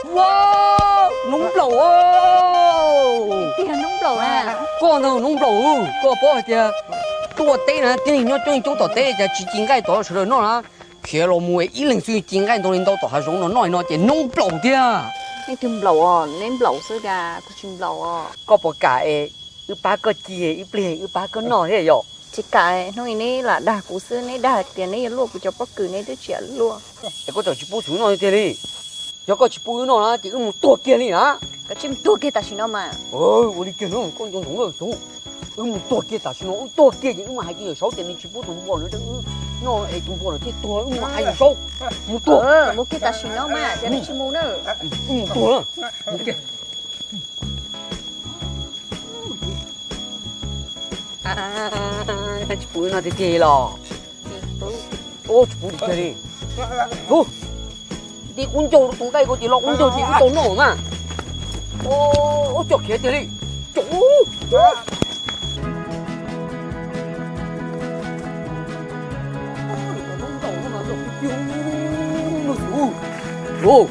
Ua, noob nplaum. Tiag noob nplaum na. Koj ntag noob nplaum, koj paub hais tias tuaj teb na tib neeg nyob coob coob tom teb cas tsis ci nqaij tod sawv daws noj na. Khiav los mus ib leeg xwb ci nqaij ntau li ntau tom hav zoov no noj no ces noob nplaum tiag. Nej twg nplaum os, neb nplaum xwb cas kuv tsis nplaum os. Koj puas kam es wb pab koj ci ib pliag wb pab koj noj thiab yom? Tsis kam, hnub i neb lam dag kuv xwb, neb dag tias neb yuav luaj kuv cov pob kws neb twb tsis luaj. Es koj txawm tsis pub txhua noj tiag li. Yog koj tsis pub wb noj na ces wb mus tuag kiag li na. Koj tsis mus tuag kiag tam sim no mas. Ua li kiag na koj nco ntsoov na Xub. Wb mus tuag kiag tam sim no, wb tuag kiag ces wb mam hais kiag Yawm Saub tias nws tsis pub tus npua no rau wb noj es tus npua no thiaj tuag, wb mus hais Yawm Saub. Mus tuag. Mus kiag tam sim no mas, ces neb tsis mus na. Wb mus tuag na. Mus kiag. Tsis pub wb noj tiag tiag los? Tsis pub tiag tiag li. Nti qub ncaug rau tus nqaij ko ces los qub ncaug ces wb tau noj mas. Ua coj khiav tiag li. Xub,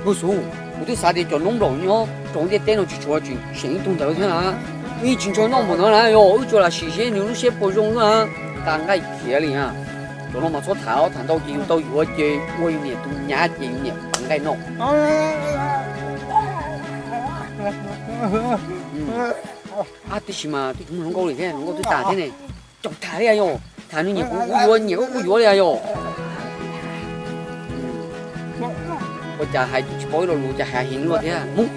kuv twb xav tias cov noob nplaum nyob rau ntiaj teb no tsis tshuav, tseem ib tug ntawd thiab na. Wb tsis ntshaw noj npaum ntawd na, yog wb tsuas lam sim seb nws lub siab puas zoo xwb na. Nqa nqaij khiav li na. Cov no mas txhob tham, tham ntau ces yus tau yuav ces ua yus niam tus nyab ces yus niam nqa nqaij noj. Ab, tab sis mas twb tsis muaj hluas nkauj li thiab, hluas nkauj twb tas thiab ne. Tsis tham li yog, tham nws nyiam kuv kuv yuav, nyiam wb kuv yuav li yog. Ua cas hais twb tsis paub ib lo lus cas hais heev luaj thiab. Mus.